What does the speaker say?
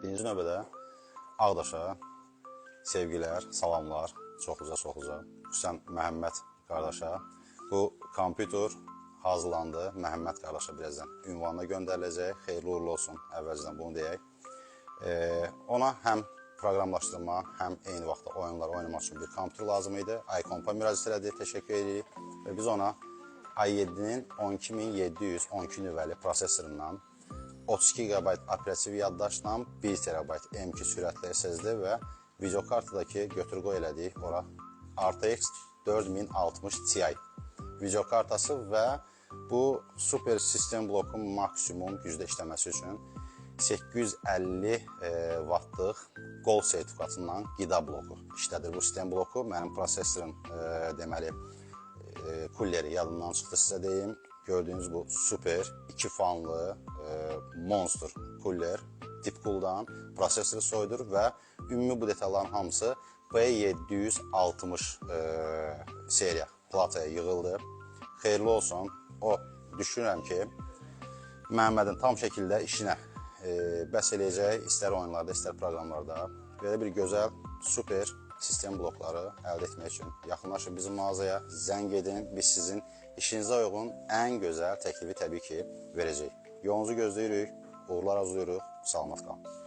Birinci növbədə Ağdaşa sevgilər, salamlar, çoxluca, çoxluca. Xüsusən Məhəmməd qardaşa. Bu kompüter hazırlandı. Məhəmməd qardaşa birazdan ünvanına göndəriləcək. Xeyirli uğurlu olsun, əvvəlcədən bunu deyək. Ona həm proqramlaşdırma, həm eyni vaxtda oyunlar oynamaq üçün bir kompüter lazım idi. iComp-a müraciət elədi, təşəkkür edirik. Və biz ona i7-nin 12712 nüvəli prosesorundan 32 GB operativ yaddaşla 1 TB M2 sürətli SSD və videokartadakı götür-qoy elədik ora RTX 4060 Ti videokartası və bu super sistem blokun maksimum gücdə işləməsi üçün 850 wattlıq Gold sertifikatından qida bloku işlədir bu sistem bloku. Mənim prosesorum deməli kulleri yadımdan çıxdı sizə deyim. Gördüyünüz bu super iki fanlı monster kuller Deepcool'dan prosesoru soyudur və ümumi bu detalların hamısı B760 seriya plataya yığıldı. Xeyirli olsun. O düşünürəm ki, Məhəmmədin tam şəkildə işinə bəs eləyəcək, istər oyunlarda, istər proqramlarda. Belə bir gözəl, super sistem blokları əldə etmək üçün yaxınlaşın bizim mağazaya, zəng edin. Biz sizin işinizə uyğun ən gözəl təklifi təbii ki, verəcəyik. Yolunuzu gözləyirik, uğurlar arzulayırıq, salamat qalın.